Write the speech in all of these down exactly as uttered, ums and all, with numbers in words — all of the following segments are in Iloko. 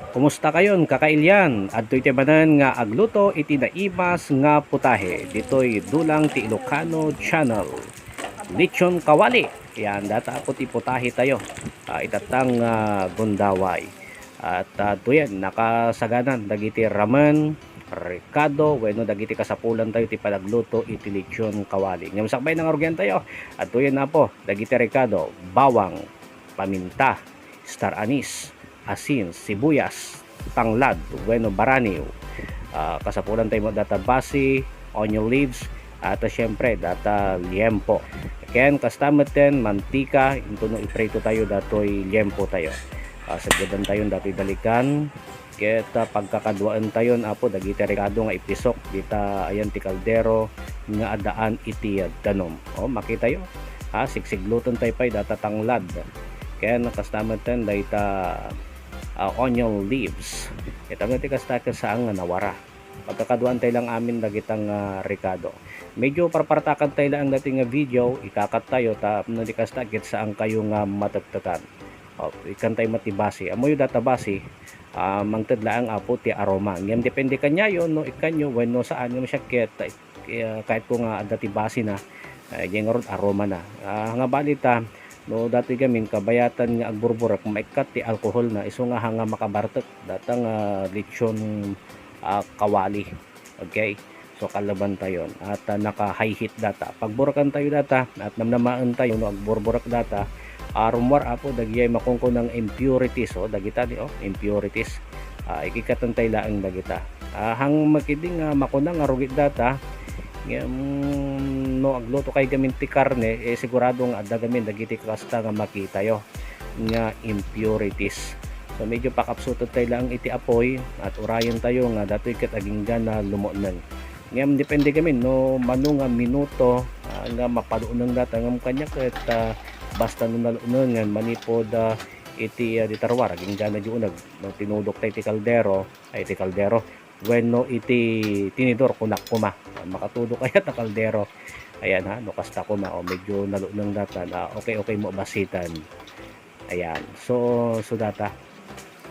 Kumusta kayon, kakailian? Adtoy ti manen nga agluto iti naimas nga putahe ditoy Dulang ti Ilocano Channel. Lechon kawali. Yan, data apo ti putahe tayo. Ah, itattang, ah, gundaway. At, ah, adtoyen, nakasaganan dagiti ramen, rekado, wenno dagiti kasapulan tayo ti panagluto iti lechon kawali. Ngem sakbay nga arugian tayo, adtoyen apo, dagiti rekado, bawang, paminta, star anise, asin, sibuyas, tanglad, wenno baraniw. Ah, kasapulan tayo mo data basi, onion leaves, at, ah, siyempre, data liempo. Ken, kasta metten, mantika, intono iprito tayo datoy liempo tayo. Ah, saggedan tayo datoy dalikan. Ket, ah, pagkakaduaen tayon, apo, dagiti rekado nga ipisok dita ayan ti kaldero nga addaan iti, ah, danum. O, makitayo. Ha, sigsigluton tayo pay data tanglad. Ken kasta metten dayta, ah, onion leaves. Ita met ti kasta ket saan nga nawara. Pagkakaduaan tayo lang amin dagita nga rekado. Medyo parpartakan tayo lang dati nga video, ikakat tayo, tapno di kasta ket saan kayo nga matektekan. O, ikkan tayo met ti basi. Ammoyo data basi, ah, mangted laeng apo ti aroma. Ngem depende kaniayo no ikkanyo wenno saan, ngem siya ket, eh, kahit ko nga adda ti basi na, eh, diay ngarud aroma na. Ah, nga bali ta, no datoy gamin kabayatan nga agburburek, maikkat ti alcohol na, isu nga ha nga makabartek, data nga lechon, ah, kawali. Okay? So, kalaban tayon. At, ah, naka-high heat data. Pagburekan tayo data, at namnamaen tayo, no, agburburek data, ah, rummuar, apo, dagiti makunkunang impurities, o, dagita, di, o, impurities. Ah, ikikatan tayo laeng dagita. Ah, hang makiding, ah, makuna nga rugit data, ngem, no, agluto kayo gamin ti karne, eh, sigurado nga adda gamin dagiti kasta nga makitayo nga impurities. So, medyo pakapsutan tayo lang iti apoy at urayan tayo nga datoy ket agingga na lumukneng. Ngem depende gamin no mano nga minuto, ah, nga mapalukneng data ngem kaniak ket, ah, basta no naluknengen manipud, ah, iti, ah, dita ruar, agingga na di uneg. No tinudok tayo iti kaldero, ay, iti kaldero, wenno iti tinidor, kunak koma. Ah, makatudok kayat a kaldero. Ayan ha, no kasta koma, o, medyo nalukneng data na okay, okay mo basitan. Ayan. So, so data,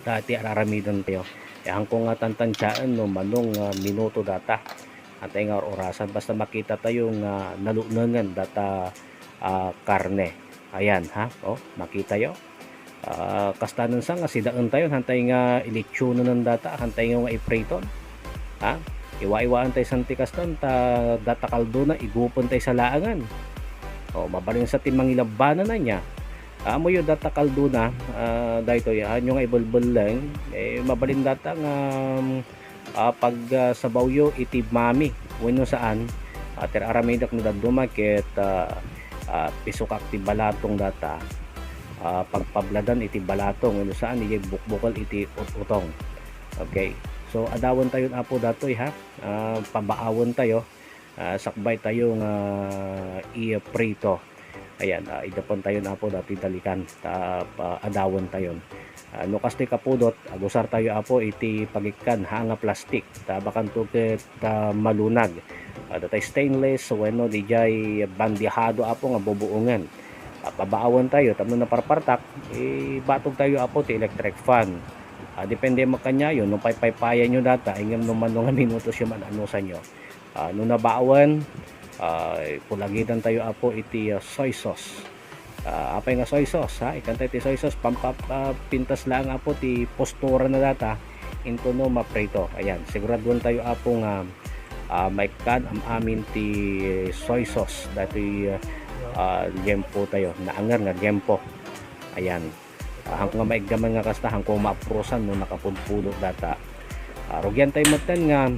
ta ti ar-aramiden tayo. Ayan ko nga tantansiaen no mano nga minuto data. Antay nga or-orasan. Basta makita tayo nga naluknengen data, ah, karne. Ayan ha. O, makita yo. Ah, kastanen sa nga sidaen tayo, hantay nga ilitsunen data, hantay nga ipriton. Ha? Iwa-iwaan tayo san ti kastan, ta data kaldona, igupen tayo sa laangan. O, mabalin sa ti mangilabbanan na niya. Amoyo data kaldona, ah, daytoy, ah, nyo nga ibelbelleng, eh, mabalin data nga, ah, pag, ah, sabawyo iti mami, wenno saan, ah, ti ar-aramidek no dadduma ket, ah, ah, pisukak ti balatong data, ah, pagpabladan iti balatong, wenno saan, iti bukbukel iti ut-utong. Okay. So, adawen tayon, apo, datoy, ha? Ah, pabaawen tayo. Ah, sakbay tayo nga iprito. Ayan, ah, idapon tayon, apo, datoy dalikan. Ta, pa, adawen tayon. Ah, no kastoy kapudot, agusar tayo, apo, iti pagikkan ha nga plastik. Ta, bakanto ket, ah, malunag. Ah, datay stainless, wenno dijay bandihado, apo, nga bubuongen. Ah, pabaawen tayo, tapno naparpartak, ibatog tayo, apo, ti electric fan. Ah, depende makaniayo, no paypaypayan nyo data, ingem no mano nga minutos yo man, anusan yo. Ah, no nabawen, ah, pulagidan tayo, apo, iti, ah, soy sauce. Ah, apay nga soy sauce, ha? Ikkan tayo ti soy sauce, pampap-, ah, pintas laeng, apo, ti postura na data, into no maprito. Ayan, siguraduan tayo, apo, nga, ah, maikkan am-amin ti soy sauce. Datoy, ah, liempo tayo, naanger nga liempo. Ayan. Ah, hangko nga maiggaman nga kasta, hangko maaprusan no nakapudpudot data. Ah, rugian tayo metten nga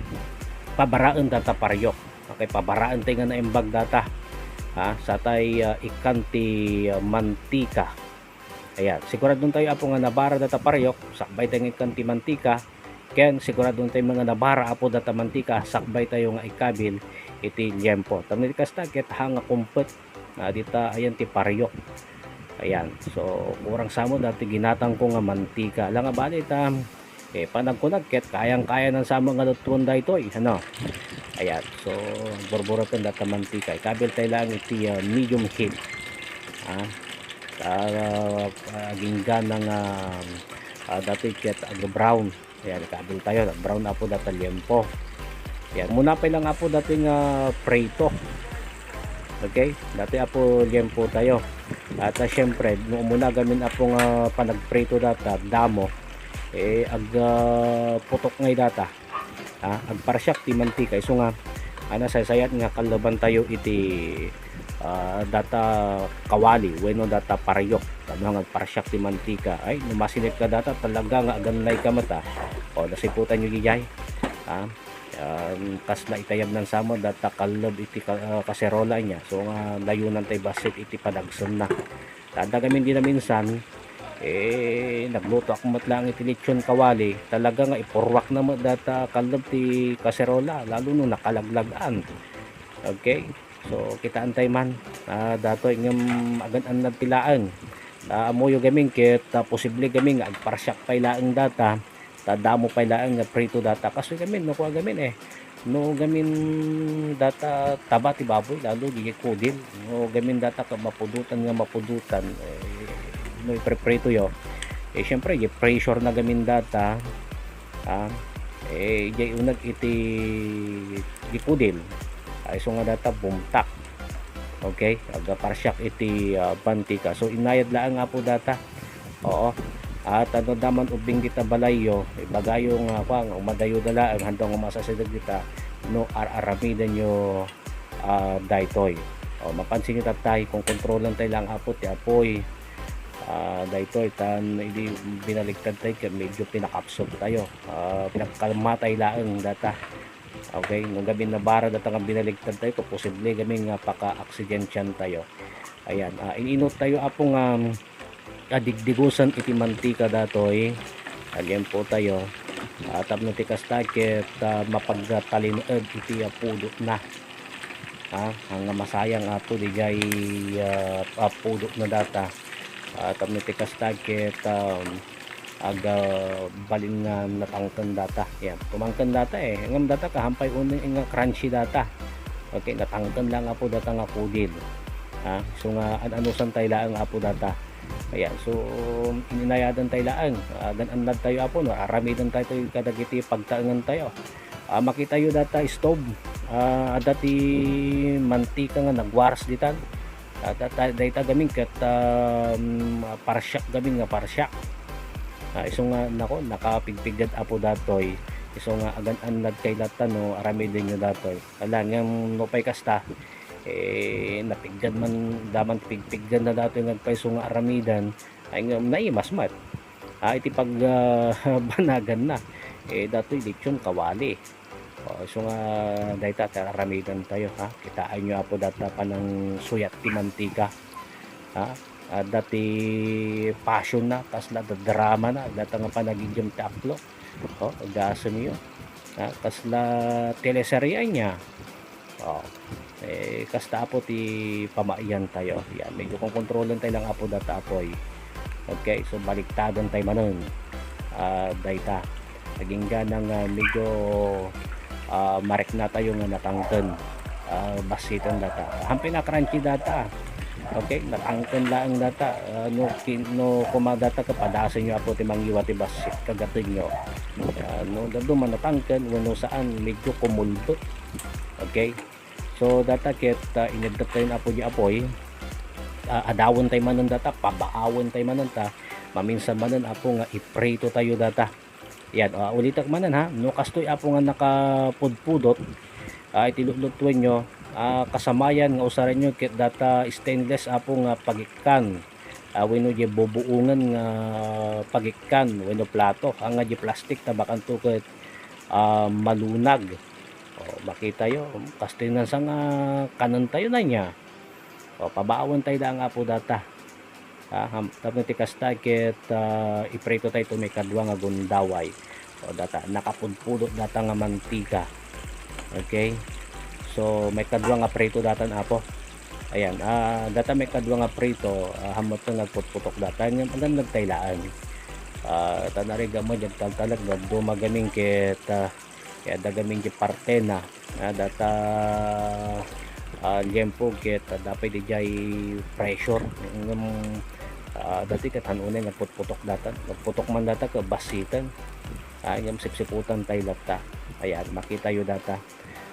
pabaraen data pariok. Okay, pabaraen tayo nga naimbag data. Ha, satay, ah, ikkan ti, ah, mantika. Ayan, siguradon tayo, apo, nga nabara data pariok, sakbay tayo nga ikkan ti mantika. Ken siguradon tayo nga nabara, apo, data mantika, sakbay tayo nga ikabil iti liempo. Tapno di kasta, ket ha nga kumpet, ah, dita, ayan ti pariok. Ayan. So, kurang samo dati ginatang ko nga mantika. Ala nga bali ta, eh, panagkunag ket kayang-kaya nan samo nga luttuan daytoy, ano? Ayan. So, burbureken data mantika. Ikabil tayo lang iti, ah, medium heat. Ah. Ah, agingga nga, ah, datoy ket ag-brown. Ayan, kabil tayo. Brown apo data liempo. Ayan, muna pa lang apo dati nga prito. Okay? Dati apo liempo tayo. At, ah, siyempre, no umuna gamin apo nga panagprito data, damo, eh, ag, ah, putok ngay data. Ha? Agparsiak ti mantika. Isu nga, ana, saysayat nga kalleban tayo iti, ah, data kawali, wenno data paryok. Tapno nga agparsiak ti mantika. Ay, no masinip ka data, talaga nga agannay ka met, ah. O, nasiputan yo dijay. Ha? Yan, kasla itayabnan sa mo, data kalleb iti ka-, ah, kaserola niya. So, nga, layunan tay bassit iti padagsenna. Adda gamin di naminsan, eh, naglutoak met laeng iti lechon kawali, talaga nga ipurruakna met data kalleb ti kaserola, lalo no nakalaglag-an. Okay? So, kitaan tay man, ah, datoy ngem agan-annad ti laeng. Ah, ammoyo gamin ket, ah, posible gamin nga agparsiak pay laeng data, ta damo pay laeng nga prito data. Kastoy gamin, no, kua gamin, eh. No gamin data taba ti baboy, lalo di kudil. No gamin data ka mapudutan nga mapudutan, eh, no ipreprito yo, eh, siyempre, di pressure na gamin data, ah, eh, di unag iti di kudil. Ay, so nga data bumtak. Okay? Agaparsiak iti, ah, mantika. So, inayad laeng apo data. Oo. At ano daman ubbing dita balayyo, ibagayo nga, kua, nga umadayo da laeng, haanda nga masasideg dita, no, ar-aramiden yo, ah, daytoy. O, mapansin yo tatay, kung kontrolan tay lang apo ti apoy, ah, daytoy, tan idi binaligtad tay, ket medyo pinakapsot tayo. Ah, pinagkalma tay laeng data. Okay, no gamin nabara data nga binaligtad tayo, posible gamin nga paka-aksidensian tayo. Ayan, ah, in-inot tayo apo nga, ah, digdigusan iti mantika datoy. Ayan po tayo. Ah, tapno ti kasta ket, ah, mapagtalinaed iti, ah, pudotna. Ha, nga masayang apo dijay, ah, ah, pudotna data. Ah, tapno ti kasta ket, um, aga balin nga natangken data. Yan, tumangken data, eh. Ngem data kahampay unay nga crunchy data. Okay, natangken lang apo data nga kudil. Ha? So nga, an-anusan tay laeng apo data. Ayan, so, ininayadan tay laeng. Agan-annad tayo apo, no? Aramiden tayo kadagiti pagtaengan tayo. Ah, makita yo data stove. Ah, adda ti mantika nga nagwaras ditan. Ah, data, dayta gamin ket, um, parsiak gamin nga parsiak. Ah, isu nga, nako, nakapigpigged apo datoy. Isu nga agan-annad kay latta no aramiden yo datoy. Ala, ngem no pay kasta, eh, napigged man, daman pigpigged na datoy nga agpayso nga aramidan, ay ngem naimas met. Ah, iti pag, ah, banagan na. Eh, datoy lechon kawali. O, isu nga dayta, ti aramidan tayo, ha? Kitaan yo apo data panang suyat ti mantika. Ha? Adda ti passion na, kasla drama na, data nga panagigim ti aklo. O, gasem yo. Ha? Kasla teleserye ania. O, eh, kasta apo ti pamayan tayo. Yan, medyo kontrolan tayo lang apo data apoy. Okay, so baliktadan tayo manen. Ah, dayta. Agingga nga medyo, ah, marikna tayo nga natangken. Ah, bassitan data. Hampay na crunchy data. Okay, natangken laeng data. Ah, no, kin-, no kuma data, kapadasen yo apo ti mangiwa ti bassit, kagaten yo. Ah, no, dadduma natangken, wenno saan, medyo kumulbet. Okay? So, data ket, ah, ineddak tayo apo di apoy. Ah, adawen tayo manen data, pabaawen tayo manen ta. Maminsan manen apo nga iprito tayo data. Yan, ah, ulitek manen ha. No kastoy apo nga nakapudpudot, ah, iti lutlutuen yo, ah, kasamayan nga usaren yo ket data stainless apo nga pagikkan. Ah, wenno di bubuongen nga pagikkan wenno plato. Anga di plastik ta bakanto ket, ah, malunag. O, makita yo, kastoy na sa nga kanen tayo na niya. O, pabaawen tayo da nga apo data. Ha, ham-, tapno ti kasta ket, ah, iprito tayo to may kadua nga gundaway. O, data, nakapudpudot data nga mantika. Okay? So, may kadua nga prito data na apo. Ayan, ah, data may kadua nga prito, ah, hammot nga nagputputok data, ngem agan nagtaylaan. Ah, ta narigat mo, diyan taltalag, dadduma gamin ket, ah, kaya dagamin di parte na, ah, data, ah, liempo ket, ah, dapat di jay pressure. Ngem, Ah, dati ket han unay nagputputok data, nagputok man data ket basiten. Ah, ngem sipsiputan tay latta. Ayan, makitayo data.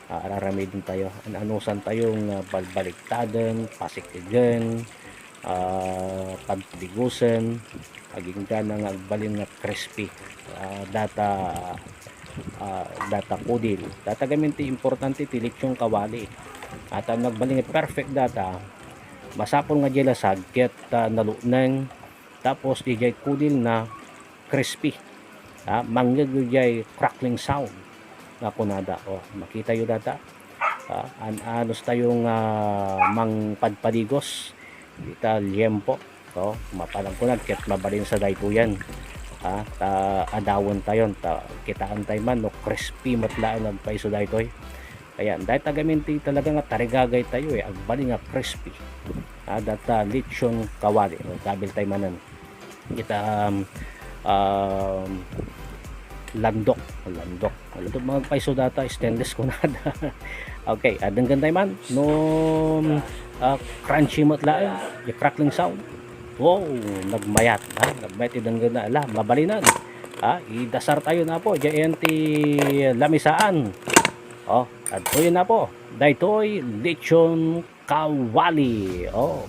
Ah, araramiden tayo. An-anusan tayo nga balbaliktaden, pasikegen, ah, padpadigusen, agingga na nga agbalin nga crispy. Ah, data, ah, data kudil. Data gamin ti importante ti lechon kawali. At ang nagbalin nga perfect data, masapul nga diay lasag ket, ah, nalukneng, tapos diay kudil na crispy. Ah, mangngegyo diay crackling sound nga kunada. Oh, makitayo data. Ah, an-anos tayo nga mangpadpadigos ita liempo. Oh, mapalag ko na ket mabalin sa daytoyen. Ah, ta adawen tayon, ta kitaan tayo man no crispy met laeng agpaiso daytoy. Ayan, dayta gamin ti talaga nga tarigagay tayo, eh, agbalin nga crispy. Ah, data lechon kawali. Oh, kabil tayo manen. Kita, um, um, landok, landok. Landok, mga paiso data, stainless kunada. Okay, ah, denggen tayo man. No, ah, crunchy met laeng, yung crackling sound. Wow, nagmayat, ha? Nagmayat ti denggen na, ala, mabalinan. Ha? Idasar tayo na po, diyan ti lamisaan. Oh, adtoy na po. Daytoy, lechon kawali. Oh.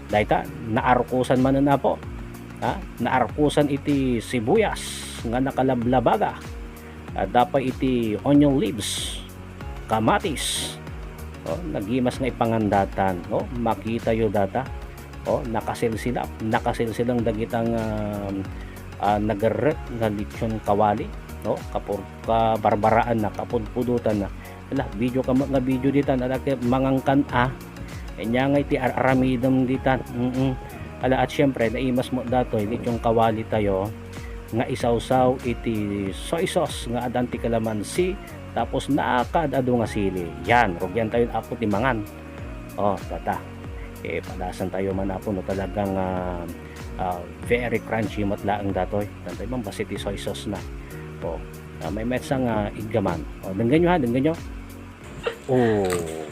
Dayta, naarkusan manen, apo. Ha? Naarkusan iti sibuyas nga nakalablabaga. Adda pay iti onion leaves, kamatis. Oh, nagimas nga ipangandatan. Oh, makitayo data. Oh, nakasilsilap, nakasilsilang dagita nga, ah, nagerrek nga lechon kawali. Oh, kapur-, kabarbaraan na, kapudpudutan na. Ala, video ka nga video ditan, ala ket mangangkan a. Anya nga iti ar-, aramidem ditan. Mm. Ala, at siyempre, naimas mo datoy, lechon kawali tayo, nga isawsaw iti soy sauce nga adan ti kalamansi, tapos nakaad-adu nga sili. Yan, rugian tayo, apo, ti mangan. Oh, tata. Eh, padasan tayo man, apo, no, talagang, ah, ah, very crunchy met laeng datoy. Tantay man, basi ti soy sauce na. Oh, ah, may metsa nga iggaman. Oh, denggen nyo, ha, denggen nyo. Oh,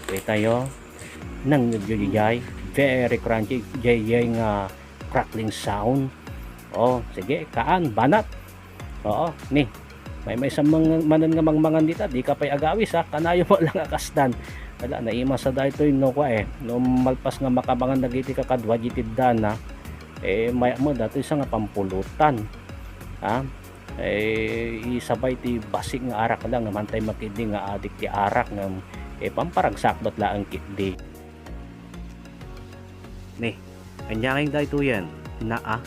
kita yo. Nang medyo jay, very crunchy, jay, jay nga crackling sound. Oh, sige, kaan, banat. Oo, ni. May, may sa mang-, manen nga mangmangan dita, di ka pay agawis, ha? Kanayo mo lang akasdan. Ala, naimas sa daytoy, no, kwa, eh. No, malpas nga makamangan dagiti kakadwa, jitid dana, eh, may, mo, datoy sa nga pampulutan. Ha? Eh, isabay ti bassit nga arak lang, mantay makidi nga adik ti arak, nga, eh, pamparagsakbat laeng ketdi. Ni, anya nga daytoyen? Naa.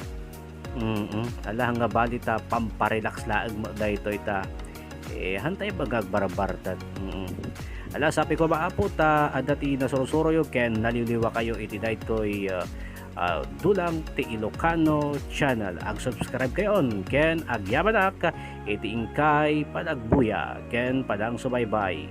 Mm-mm. Ala nga bali ta pamparelax laeng mo daytoy ta. Eh, hantay bagag barbartad. Mm-mm. Ala, sabi ko, maapo ta adda ti nasursuroyo ken naliwliwa kayo iti daytoy, ah, ah, Dulang ti Ilocano channel. Ag-subscribe kayon ken agyamanak iti inkay panagbuya ken panangsubaybay.